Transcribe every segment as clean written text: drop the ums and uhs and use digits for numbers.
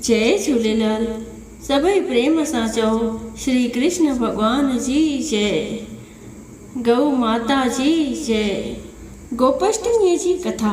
جئي جهوليلال سڀئي پريم سان چئو شري ڪرشن ڀڳوان جي جئي گئو ماتا جي جئي. گوپشٽميء جي ڪٿا.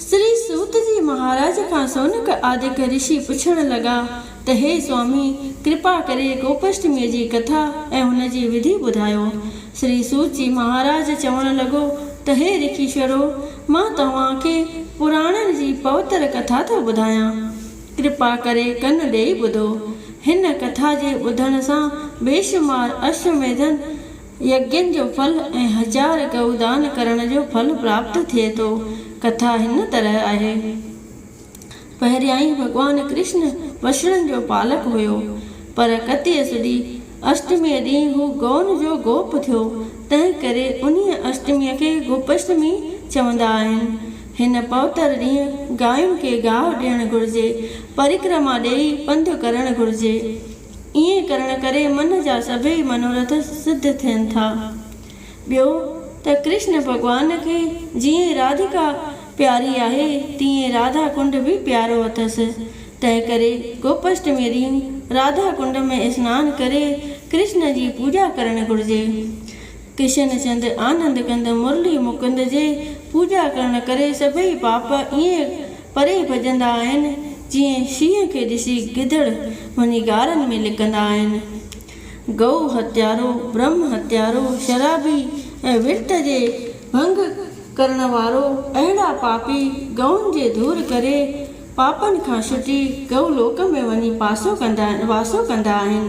شري سوت جي مهاراج کان سونڪ آدڪ رشي پڇڻ لڳا ته هي سوامي ڪرپا ڪري گوپشٽميء جي ڪٿا ۽ هن جي وڌي ٻڌايو. شري سوت جي مهاراج چوڻ لڳو ته هي رکيشورو! مان توهان کي پراڻن جي پوتر ڪٿا ٿو ٻڌايان. ڪرپا ڪري ڪن ڏيئي ٻڌو. هن ڪٿا جي ٻڌڻ سان بيشمار اشوميڌن يگين جو ڦل ۽ هزار گئودان ڪرڻ جو ڦل پراپت ٿئي ٿو. ڪٿا هن طرح آهي. پهريائين ڀڳوان ڪرشن وڇڙن جو پالڪ هيو، پر ڪتيء سڏي اشٽميء ڏينهن هو گئون جو گوپ ٿيو، تنهن ڪري انهيء اشٽميء کي گوپشٽمي چوندا آهن. هن پوتر ڏينهن گاين کي گاهه ڏيڻ گهرجي، پرڪرما ڏيئي پنڌ ڪرڻ گهرجي. ائين ڪرڻ ڪري من جا سڀيئي منورٿ سڌ ٿين ٿا. ٻيو ته ڪرشن ڀڳوان کي جيئن راڌيڪا پياري آهي، تيئن راڌا ڪنڊ به پيارو اٿس. تنهنڪري گوپشٽميء ڏينهن راڌا ڪنڊ ۾ اسنان ڪري ڪرشن جي پوڄا ڪرڻ گهرجي. ڪشن چند، آنند ڪند، مرلي مڪند جي پوڄا ڪرڻ ڪري سڀئي پاپ ائين پري ڀڄندا آهن، جيئن شينهن کي ڏسي گدڙ وڃي غارن ۾ لڪندا آهن. گئو هتيارو، برهم هتيارو، شرابي ۽ ورت جي ڀنگ ڪرڻ وارو اهڙا پاپي گئون جي ڌور ڪري پاپن کان ڇٽي گئو لوڪ ۾ وڃي پاسو ڪندا واسو ڪندا آهن.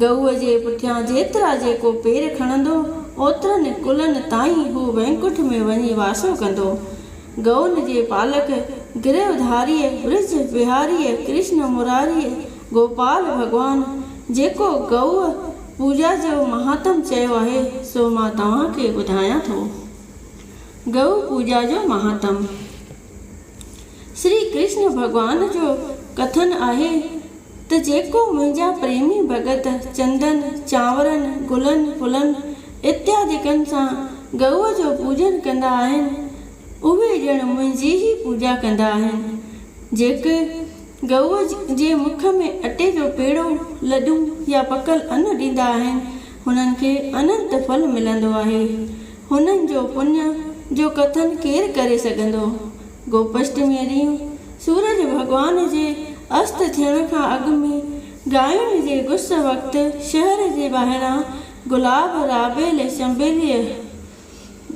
گئوء جي پٺيان جيترا جيڪو پير کڻندو اوترن ڪلن تائين هو وينڪٺ ۾ وڃي واسو ڪندو. گئون جي پالڪ گريوڌاريء، برج بهاريء، ڪرشن مراريء، گوپال ڀڳوان جيڪو گئوء پوڄا جو مهاتم چيو آهي، سو مان توهان کي ٻڌايان ٿو. گئو پوڄا جو مهاتم. شري ڪرشن ڀڳوان جو ڪٿن آهي ته جيڪو منهنجا پريمي ڀڳت چندن، چانورن، گلن، ڦلن اتيادڪن سان گئوء جو پوڄن ڪندا آهن، اهي ڄڻ منهنجي ئي پوڄا ڪندا آهن. جيڪي گئوء جي مک ۾ اٽي جو پيڙو، لڏون يا پڪل ان ڏيندا آهن، هنن کي اننت ڦل ملندو آهي. هنن جو پڃ جو ڪٿن ڪير ڪري سگهندو؟ گوپشٽميء ڏينهن سورج ڀڳوان جي است ٿيڻ کان اڳ ۾ گاين جي گس وقت شهر جي ٻاهران گلاب، رابيل، چنبيليء،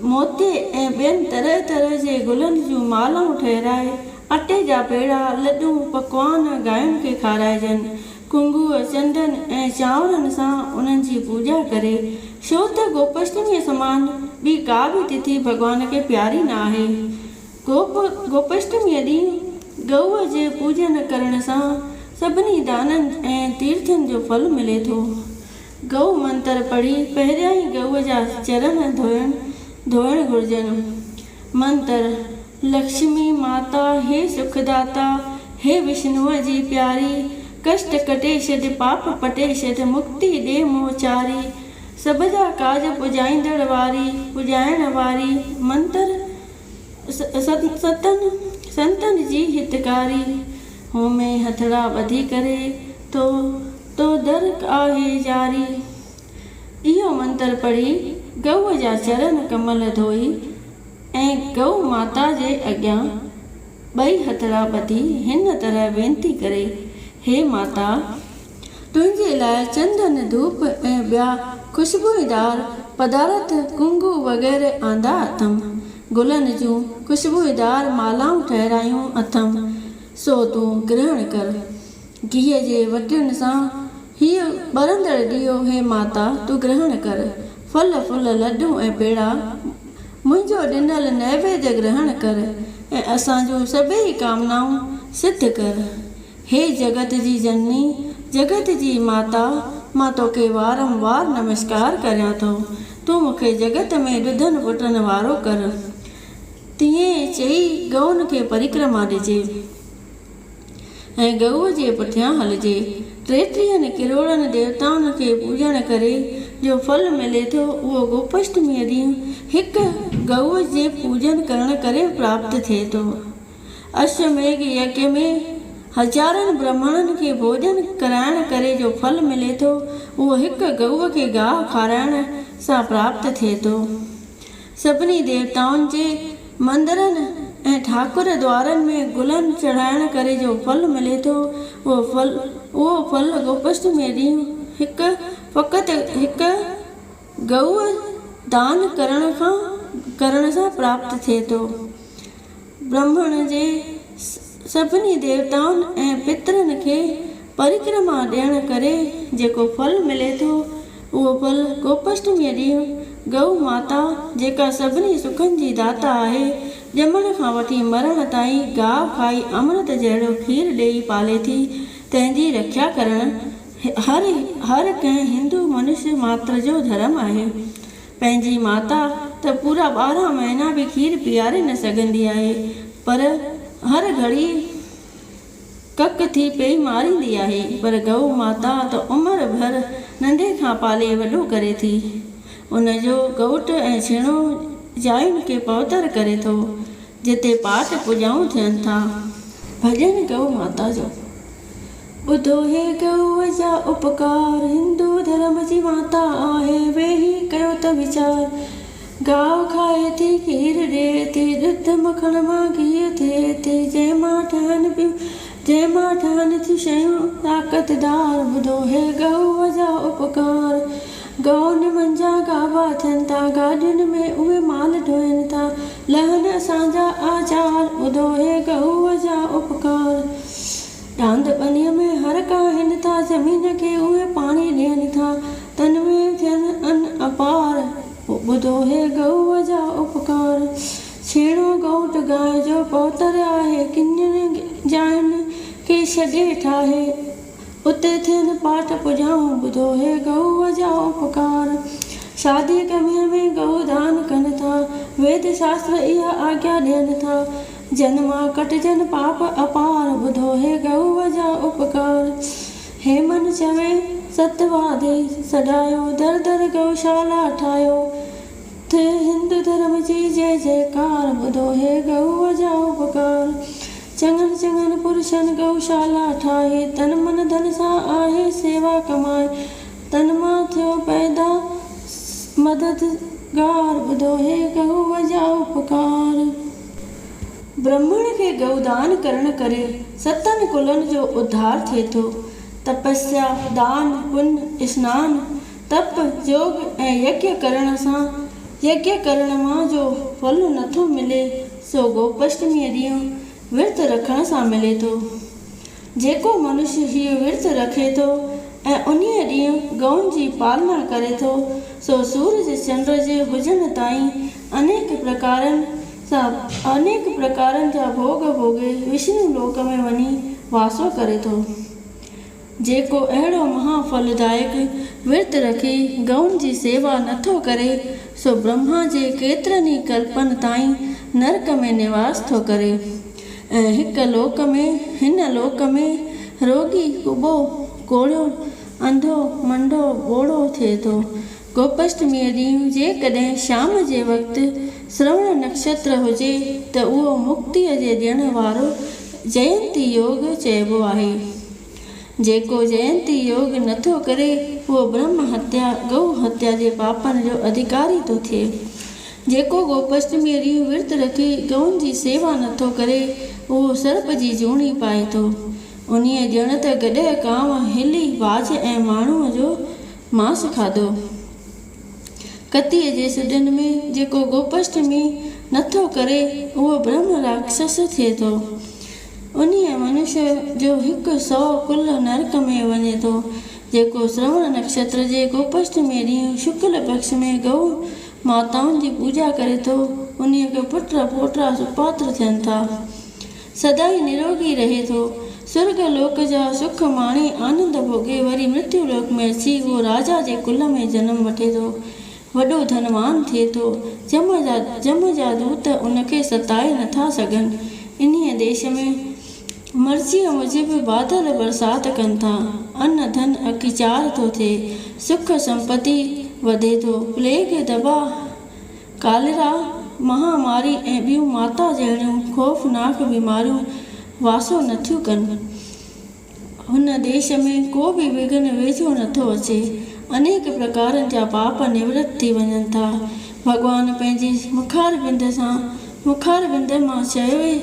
موتي ۽ ٻين طرح طرح جي گلن جون مالائون ٺهرائي، اٽي جا پيڙا، لڏون، پڪوان گاين کي کارائجن. ڪنگوء، چندن ۽ چانورن سان انهن جي پوڄا ڪري. ڇو ته گوپشٽميء سمان ٻي ڪا به تٿي ڀڳوان کي پياري نه آهي. گوپ، گوپشٽميء ڏينهن گئوء جي پوڄن ڪرڻ سان سڀني دانن ۽ تيرٿن جو ڦل ملي ٿو. گئو منتر پڙهي پهريائين گئوء جا چرڻ ڌوئڻ ڌوئڻ گهرجن. منتر، لڪشمي ماتا هي سکداتا، هي وشنوء جي پياري، ڪشٽ ڪٽي ڇڏ پاپ پٽي ڇڏ مڪتي ڏي موهچاري، سڀ جا ڪاڄ پڄائيندڙ واري، پڄائڻ واري، منتر، ستن سنتن جي هتڪاري، هومي هٿڙا ٻڌي ڪري تو تو در آهي جاري. اهو منتر پڙهي گئوء جا چرن ڪمل ڌوئي ۽ گئو ماتا جي اڳيان ٻئي هٿڙا ٻڌي هن طرح وينتي ڪري، هي ماتا! تنهنجي لاء چندن، ڌوپ ۽ ٻيا خوشبوئيدار پدارٿ، ڪنگو وغيره آندا اٿم. گلن جون خوشبوئيدار مالائون ٺهرايون اٿم، سو تون گرهڻ ڪر. گيهه جي وٽين سان هيء ٻرندڙ ڏيئو، هي ماتا، تون گرهڻ ڪر. ڦل، ڦل، لڏون ۽ پيڙا منهنجو ڏنل نيويد گرهڻ ڪر ۽ اسان جون سڀيئي ڪامنائون سڌ ڪر. هي جڳت جي جنني، جڳت جي ماتا، مان توکي وارم وار نمسڪار ڪريان ٿو. تون مون کي جڳت ۾ ڏڌن پٽن وارو ڪر. تيئن چئي ڳئون کي پرڪرما ڏجي ۽ ڳئوء جي پٺيان هلجي. ٽيٽيهن ڪروڙن ديوتائن کي پوڄڻ ڪري جو ڦل ملي ٿو، اهو گوپشٽميء ڏينهن هڪ ڳئوء جي پوڄن ڪرڻ ڪري پراپت ٿئي ٿو. اشوميگھ يگيا ۾ هزارن برهمڻن کي ڀوڄن ڪرائڻ ڪري جو ڦل ملي ٿو، اهو هڪ گئوء کي گاهه کارائڻ سان پراپت ٿئي ٿو. سڀني ديوتائن جي مندرن ۽ ٺاڪر دوارن ۾ گلن چڙهائڻ ڪري جو ڦل ملي ٿو، اهو ڦل اهو ڦل گوپشٽميء ڏينهن هڪ فقط هڪ گئوء دان ڪرڻ کان ڪرڻ سان پراپت ٿئي ٿو. برهمڻ جي سڀني ديوتائن ۽ پترن کي پرڪرما ڏيڻ ڪري جيڪو ڦل ملي ٿو، اهو ڦل گوپشٽميء ڏينهن گئو ماتا، جيڪا سڀني سکن جي داتا آهي، ڄمڻ کان وٺي مرڻ تائين گاهه کائي امرت جهڙو کير ڏيئي پالي ٿي، تنهن جي رکيا ڪرڻ هر هر ڪنهن هندو منش ماتر جو ڌرم آهي. پنهنجي ماتا ته پورا 12 مهينا به کير پياري نه سگهندي آهي، پر هر گهڙي ڪڪ ٿي پئي ماريندي آهي، پر گئو ماتا ته عمر ڀر ننڍي کان پالي وڏو ڪري ٿي. ان جو گئوٽ ۽ ڇيڻو جاين کي پوتر ڪري ٿو، جتي پاٽ پوڄائون ٿين ٿا. ڀڄن گئو ماتا جو. ٻڌو هي گئوء جا اپڪار، هندو ڌرم جي ماتا آهي، ويهي ڪيو ته ويچار. گاهه کائي ٿي، کير ڏئي ٿي، ڏڌ مکڻ مان گيهه ٿئي ٿي، جنهن مان ٺهن پيون، جنهن مان ٺهن ٿيون شيون طاقتدار. ٻڌو هي گئوء جا اپڪار، گئون منجهان گابا ٿين ٿا، گاڏين ۾ اهي مال ڍوئن ٿا، لهن اسان جا آچار. ٻڌو هي گئوء جا اپڪار. ڏاند ٻنيء ۾ هر ڪاهن ٿا، زمين کي اهي پاڻي ڏين ٿا، تن ۾ ٿين ان اپار. ٻڌو هي گئوء جا اپڪار. ڇيڻو گئوٽ گانء جو پوتر آهي، ڪنين جاين کي ڇڏي ٺاهي، اتي ٿين پاٽ پڄائون. ٻڌو هي گئوء جا اپڪار. شادي غميء ۾ گئو دان ڪن ٿا، ويد شاستر اها آگيا ڏين ٿا. جن مان ڪٽجن پاپ اپار، ٻڌو هي گئوء جا اپڪار. هيمن چوي ست وادي سڏايو، در در گئوشالا ٺاهيو. ٿئي هندو ڌرم جي جئه جئڪار، ٻڌو هي گئوء جا اپڪار. چڱن چڱن پرشن گئوشالا ٺاهي، تن من ڌن سان آهي سيوا ڪمائي. تن مان ٿيو پيدا مددگار، ٻڌو هي گئوء جا اپڪار. برهمڻ کي گئودان ڪرڻ ڪري ستن ڪلن جو اڌار ٿئي ٿو. تپسيا، دان، پڃ، اسنان، تپ، يوگ ۽ يگيا ڪرڻ سان يگيا ڪرڻ مان جو ڦل نٿو ملي سو گوپشٽميء ڏينهن ورت رکڻ سان ملي ٿو. جيڪو منش هيء ورت رکي ٿو ۽ انهيء ڏينهن گئون جي پالنا ڪري ٿو، سو سورج چنڊ جي هجڻ تائين انيڪ پرڪارن سان انيڪ پرڪارن جا ڀوڳ ڀوڳي وشنو لوڪ ۾ وڃي واسو ڪري ٿو. جيڪو اهڙو مها ڦلدائڪ ورت رکي گئون جي سيوا نٿو ڪري، سو برهما جي ڪيترن ئي ڪلپن تائين نرڪ ۾ نواس ٿو ڪري ۽ هڪ لوڪ ۾ هن لوڪ ۾ روڳي، ڪٻو، ڪوڙهيو، انڌو، منڊو، ٻوڙو ٿئي ٿو. گوپشٽميء ڏينهن جيڪڏهن شام جي وقت سروڻ نڪشتر هجي ته اهو مڪتيء جي ڏيڻ وارو جينتي يوگ چئبو آهي. جيڪو جينتي يوگ نٿو ڪري اهو برهم هتيا، گئو هتيا جي پاپن جو اڌڪاري ٿو ٿئي. جيڪو گوپشٽميء ڏينهن ورت رکي گئون جي سيوا نٿو ڪري اهو سرپ جي جوڻي پائي ٿو. انهيء ڄڻ ته گڏهه ڪانء، هلي، باز ۽ ماڻهوء جو ماس کاڌو. ڪتيء جي سڏن ۾ جيڪو گوپشٽمي نٿو ڪري، اهو برهم راڪشس ٿئي ٿو. انهيء منش جو هڪ سئو ڪل نرڪ ۾ وڃي ٿو. جيڪو سروڻ نڪشتر جي گوپشٽميء ڏينهن شڪل پڪش ۾ گئو ماتائن جي پوڄا ڪري ٿو، انهيء کي پٽ، پوٽا، سپاتر ٿين ٿا. سدائين نروڳي رهي ٿو. سرڳ لوڪ جا سک ماڻي آنند ڀوڳي وري مرتيو لوڪ ۾ اچي اهو راجا جي ڪل ۾ جنم وٺي ٿو. وڏو ڌنوان ٿئي ٿو. جم جا جم جا دوت ان کي ستائي نٿا سگهن. انهيء ديش ۾ مرضيء موجب بادل برسات ڪن ٿا. ان ڌن اڪيچار ٿو ٿئي. سک سمپتي وڌي ٿو. پليگ، دٻا، ڪالرا، مهاماري ۽ ٻيون ماتا جهڙيون خوفناڪ بيماريون واسو نٿيون ڪن. هن ديش ۾ ڪو به وگهن ويجهو نٿو اچي. انيڪ پرڪارن جا پاپ نورت ٿي وڃن ٿا. ڀڳوان پنهنجي مکاربند سان مکاربند مان چيوي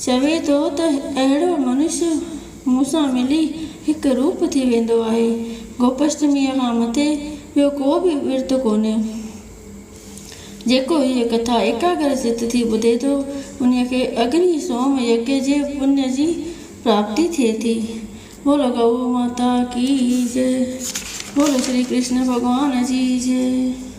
چوي ٿو ته اهڙو منش مون سان ملي هڪ روپ ٿي ويندو آهي. گوپشٽميء کان مٿي ٻيو ڪو به ورت ڪونهي. جيڪو هيء ڪٿا ايڪاگر چت ٿي ٻڌي ٿو، انهيء کي اگني سوم يگيه جي پڃ جي پراپتي ٿئي ٿي. بولو گئو ماتا ڪي جئه، بولو شري ڪرشن ڀڳوان جي جئه.